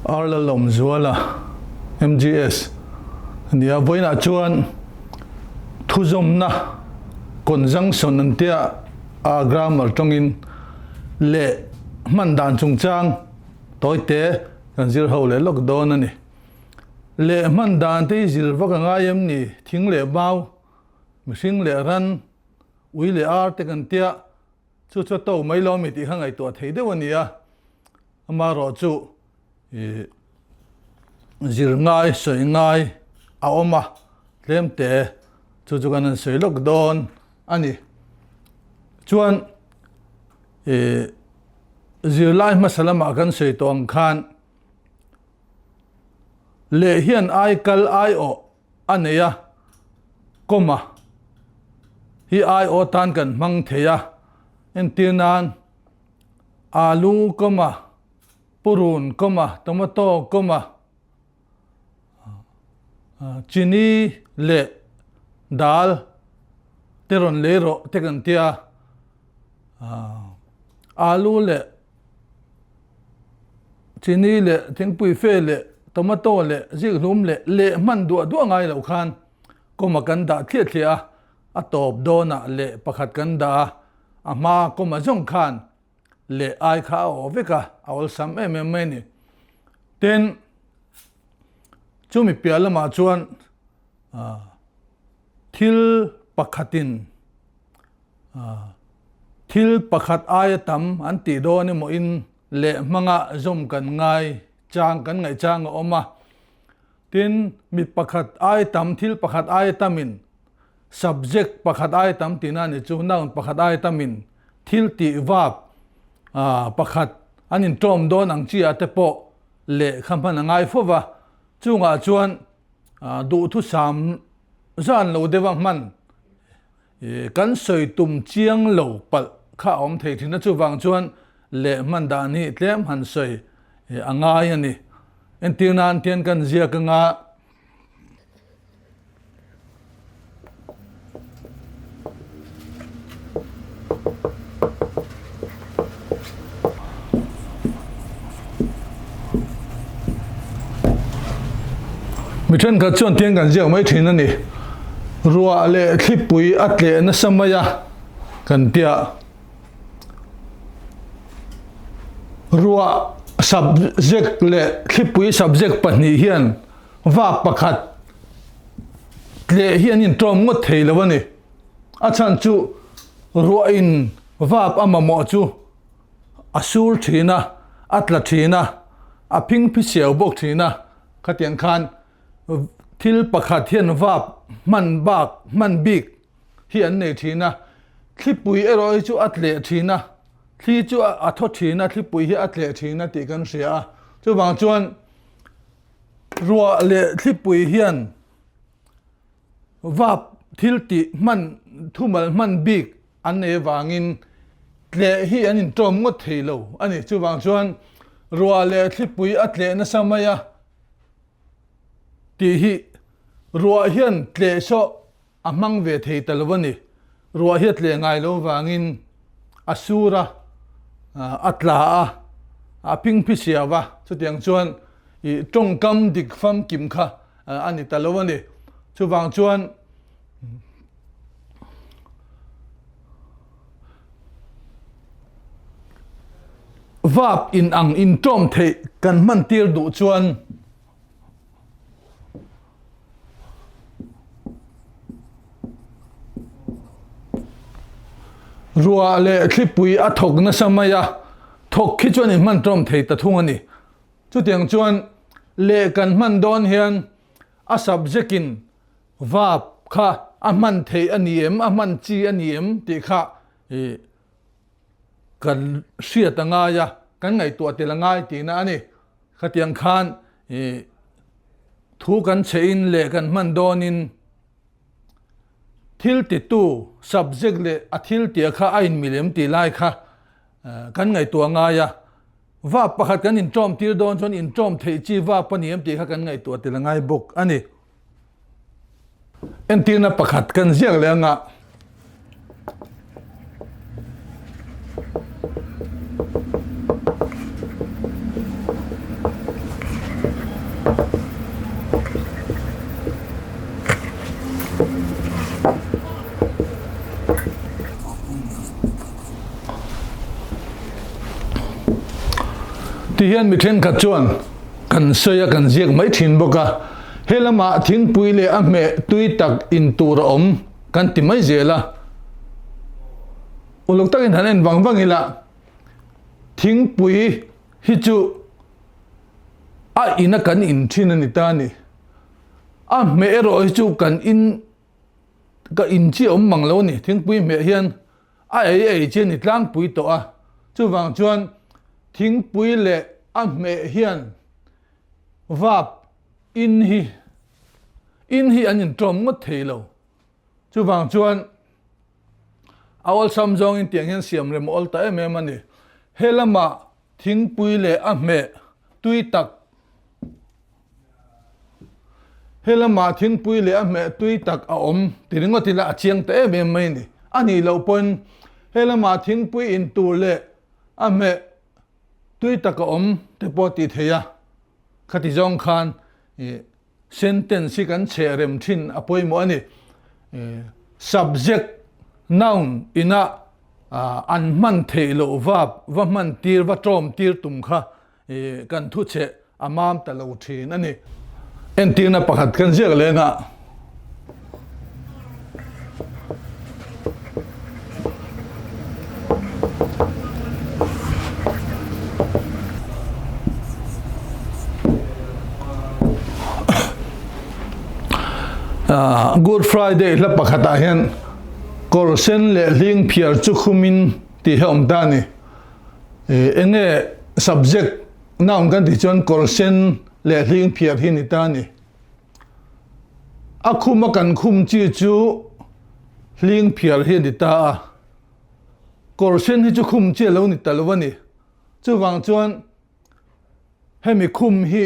R Lalawmzuala, MGS, a ni a, vawiinah chuan thuzawmna conjunction an tia a grammar tawngin leh hman dan chungchang tawite kan zir ho leh lawk dawn a ni. Leh hman dan te hi zir vak a ngai em ni? Thing leh mau, mihring leh ran, ui leh ar te kan tia Chu chu a to mai lo ami tih kha ngaihtuah thei deuh a ni a, amaherawh chu ih zir ngai sawi ngai a awm a, tlem te chu chu kan han sawi lawk dawn a ni. Chuan ih zirlai hmasa lamah kan sawi tawh ang khan leh hian ai kal ai awh a nei a, comma hi aiawh atan kan hmang thei a, entir nan alu comma purun comma tomato comma chini leh dal te rawn lei rawh te kan tia alu leh Chini leh thingpui fe leh tomato leh zikhlum leh leh hman duah duah ngai loh khan comma kan dah thliah thliah a, a tawp dawnah leh pakhat kan dah a, a hma comma zawng khan leh ai kha a awh vek a, a awlsam em em mai a ni. Tin, chumi piah lamah chuan thil pakhatin Thil pakhat aia tam an tih dawn emaw in leh hmanga zawm kan ngai chang kan ngaih chang a awm a. Tin, mi pakhat aia tam, thil pakhat aia tamin subject pakhat aia tam tihna a ni chu, noun pakhat aia tamin thil tih verb pakhat an inṭawm dawn ang chi ah te pawh lehkha hman a ngai fo va. Chungah chuan duhthusam zan lo deuha hman Kan sawi tum chiang lo palh kha a awm thei thin a, chuvang chuan leh hman dan hi tlem han sawi a ngai a ni. Entir nan tian kan ziak anga Mi thenkhat chuan tiang kan ziak mai thin a ni. Ruah leh thlipui a tleh nasa mai a kan tia. Ruah subject leh thlipui subject pahnih hian vak pakhat tleh hi an inṭawm ngawt thei lo a ni. A chhan chu ruahin vap a mamawh chu a sur thin a, a tla thin a, a phing phi siau bawk thin a, khatiang khan thil pakhat hian vap hman bak hman bik hi an nei thin a, thlipui erawh hi chu a tleh thin a, thli chu a thaw thin a, thlipui hi a tleh thin a tih kan hria a, chuvang chuan ruah leh thlipui hian Vap thil tih hman thumal hman bik an nei avangin tleh hi an inṭawm ngawt thei lo a ni. Chuvang chuan ruah leh thlipui a tleh nasa mai a tih hi ruah hian tleh sawh a hmang ve thei ta lo a ni. Ruah hi a tleh ngai lo avangin a sur a, a tla a, a phingphi siau a, chutiang chuan ih tawngkam dik famkim kha a ni ta lo a ni. Chuvang chuan vap in ang inṭawm theih kan hman tir duh chuan ruah leh thlipui a thawk nasa mai a, thawk khi chuan inhman ṭawm thei ta thung a ni. Chutiang chuan leh kan hman dawn hian a subject in verb kha a hman theih a ni em, a hman chi a ni em tih kha ih kan hriat a ngai a, kan ngaihtuah tel a ngai tihna a ni. Khatiang khan ih thu kan chhe in leh kan hman dawnin thil titu subject leh a thil tia kha a inmil em tih lai kha Kan ngaihtuah ngai a, vap pakhat kan inṭawm tir dawn chuan inṭawm theih chi vap a ni em tih kha kan ngaihtuah tel a ngai bawk a ni. Entirna pakhat kan ziak leh anga. Ti hian mi thenkhat chuan kan sawi a, kan ziak mai thin bawk a. He lamah thingpui leh a hmeh tui tak in tur a awm kan ti mai zel a. Uluk takin han en vang vang ila, thingpui hi chu a ina kan in thin a ni ta a ni. A hmeh erawh hi chu kan in ka in chi a awm mang lo a ni. Thingpui hmeh hian a ei ei chi a ni tlangpui tawh a, chuvang chuan thingpui leh a hmeh hian vap in hi in hi an inṭawm ngawt thei lo. Chuvang chuan a awlsam zawngin tiang hian siam rem a awl ta em em a ni. He lamah thingpui leh a hmeh tui tak He lamah thingpui leh a hmeh tui tak a awm ti ringawt ila a chiang ta em em mai a ni. A nih loh pawn he lamah thingpui in tur leh a hmeh tui tak a awm te pawh a tih theih a. Khati zawng khan sentence hi kan chheh rem thin a pawimawh a ni. Subject noun ina an hman theih loh vap va hman tir va tawm tir tum kha kan thu cheh a mam ta lo thin a ni. Entirna pakhat kan ziak leng a. Good Friday hla pakhatah hian kawr sen leh hling phiar chu khumin tih hi a awm ta a ni. Enge subject noun kan tih chuan kawr sen leh hling phiar hi ni ta a ni. A khum a kan khum chi chu hling phiar hi a ni ta a. Kawr sen hi chu khum chi a lo ni ta lo a ni. Chuvang chuan hemi khum hi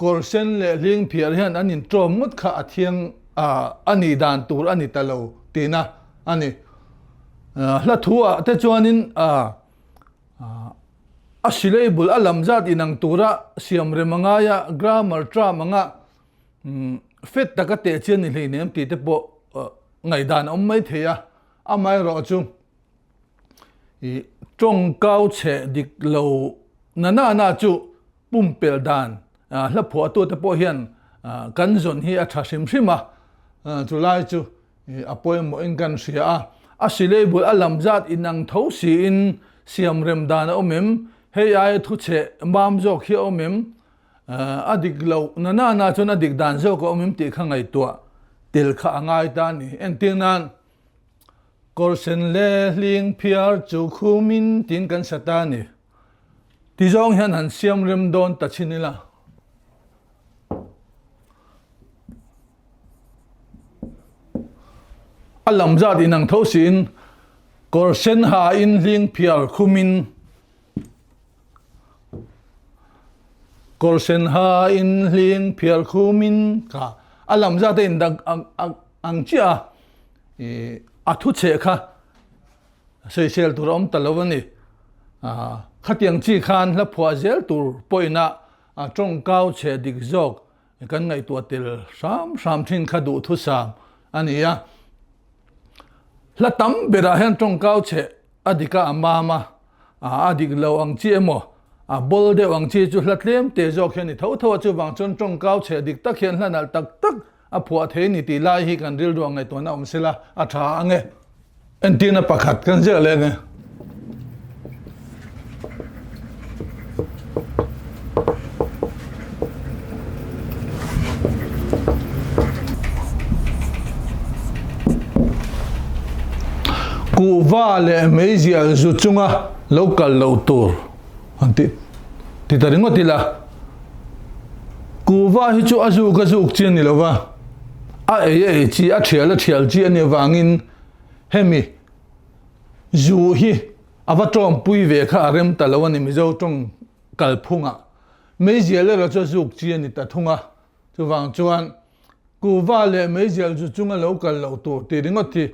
kawr sen leh hling phiar hian an intawm ngawt kha a thiang a nih dan tur a ni ta lo tihna a ni. Hla thu ah te chuanin a syllable a lam zat inang tura siam rem a ngai a, grammar term anga fet taka teh chian ni hleinem tih te pawh ngaihdan a awm mai thei a, amaherawh chu I tawngkau chhe dik lo na na na chu pumpelh dan hla phuahtute pawh hian kan zawn hi a tha hrim hrim a, chulai chu a pawimawhin kan hria a. A syllable a lam zat inang tho siin siam rem dan a awm em? Hei aia thu chhe mam zawk hi a awm em? A dik lo na na na chuan a dik dan zawk a awm em tih kha ngaihtuah tel kha a ngai ta a ni. Entir nan Kawr sen leh hling phiar chu khumin tiin kan sa ta a ni. Ti zawng hian han siam rem dawn ta chhin ila. A lam zat inang tho siin kawr sen ha in hling phiar khumin kawr sen ha in hling phiar khumin kha a lam zat a indang ang chiah a. I a thu cheh kha sawisel tur a awm ta lo a ni. Khatiang chi khan hla phuah zel tur pawhin a tawngkau cheh dik zawk kan ngaihtuah tel hram hram thin kha duhthusam a ni a. Hla tam berah hian tawngkau cheh a dik a a mam a, a dik lo ang chi emaw a bawl deuh ang chi chu hla tlem te zawk hian ni tho tho a, chuvang chuan tawngkau cheh dik tak hian hla nalh tak tak A phuah thei ni tih lai hi kan rilru ang ngaihtuahna awm sela a tha ang e. Entirna pakhat kan ziak leh ang e. Kuhva leh meizial zu chunga lo kal loh tur an ti ti ta ringawt ila. Kuhva hi chu a zuk a zuk chi a ni lova, a ei a ei chi, a thial a thial chi a nih avangin hemi zu hi a va tawngpui ve kha a rem ta lo a ni Mizo tawng kalphungah. Meizial erawh chu a zuk chi a ni ta thung a, chuvang chuan kuhva leh meizial zu chunga lo kal loh tur tih ringawt hi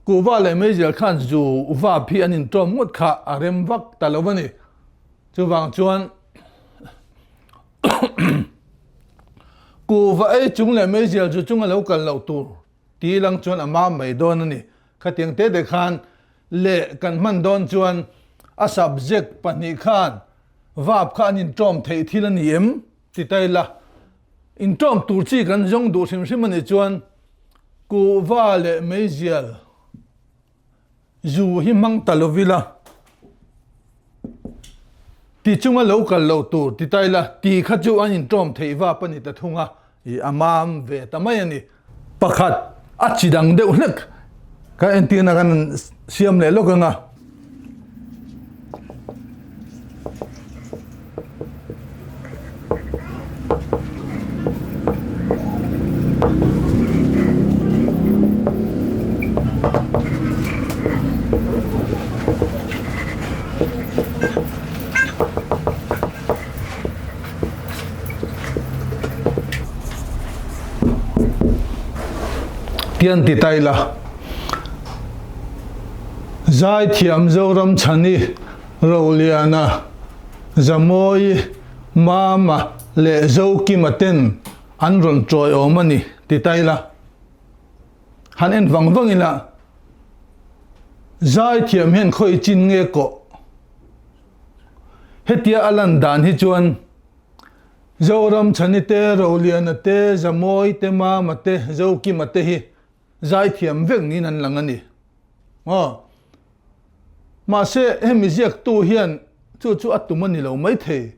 kuhva leh meizial khan zu vap hi an intawm ngawt kha a rem vak ta lo a ni. Chuvang chuan kuhva ei chung leh meizial chu chunga lo kal loh tur ti lang chuan a mam mai dawn a ni. Khatiang te te khan leh kan hman dawn chuan a subject pahnih khan Verb kha an inṭawm theih thil a ni em? Ti ta ila, inṭawm tur chi kan zawng duh hrim hrim a nih chuan kuhva leh meizial zu hi hmang ta lo ila, ti chunga lo kal lo tur ti ta ila, ti kha chu an inṭawm theih vap a ni ta thung a, i a mam ve ta mai a ni. Pakhat a chi dang deuh hlek ka entirna kan siam leh lawk ang a. Tian ti ta ila, Zaithiam Zoramchhani, Roliana, Zamawi, Mama leh Zokima ten an rawn chawi awm a ni ti ta ila. Han en vang vang ila, Zaithiam hian khawi chin nge kawh? Hetia a lan dan hi chuan Zoram Chhani te, Roliana te, Zamawi te, Mama te, Zokima te hi zaithiam vek niin an lang a ni. Aw. Mahse, hemi ziaktu hian chu chu a tum a ni lo maithei.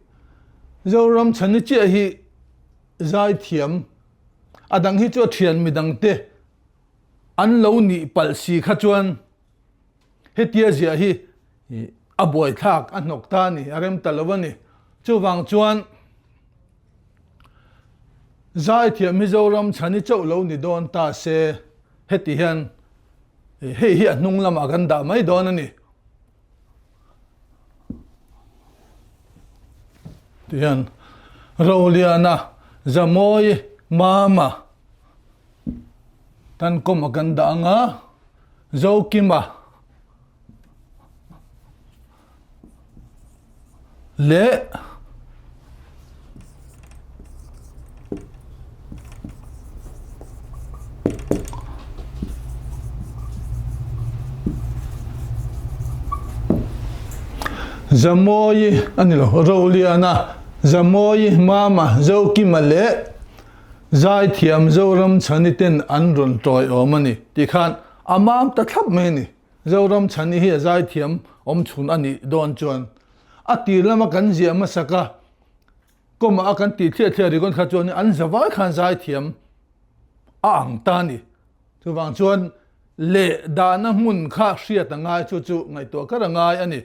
Zoram Chhani chiah hi zaithiam, a dang hi chu a thian midangte an lo nih palh si kha chuan Hetia ziah hi a buaithlak a hnawk ta a ni, a rem ta lo a ni. Chuvang chuan Zaithiam Mizoram chhani chauh lo ni dawn ta se, heti hian hei hi a hnung lamah kan dah mai dawn a ni. Ti hian Roliana, Zamawi, Mama, Tan kawm a kan dah ang a, Zokima leh Zamawi a ni lo, Roliana, Zamawi, Mama, Zokima leh Zaithiam Zoram Chhani ten an rawn tawiawm a ni tih khan a mam ta thlap mai a ni. Zoram Chhani hi a zaithiam awm chhun a nih dawn chuan a tir lama kan ziah hmasak a, kawmah a kan tih thliah thliah ringawt kha chuan an zavai khan zaithiam a ang ta a ni. Chuvang chuan leh dahna hmun kha hriat a ngai chu chu ngaihtuah kar a ngai a ni.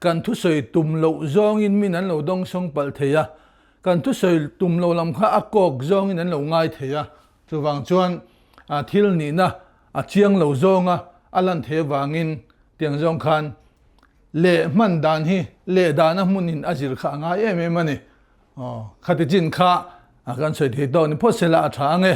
Kan thusawi tum loh zawngin min an lo dawngsawng palh thei a, Kan thusawi tum lo lam kha a kawk zawngin an lo ngai thei a, chuvang chuan thil nihna a chiang lo zawnga a lan theih avangin tiang zawng khan leh hman dan hi leh dahna hmunin a zir kha a ngai em em a ni. Aw, khati chin kha kan sawi thei tawk ni phawt sela a tha ang e.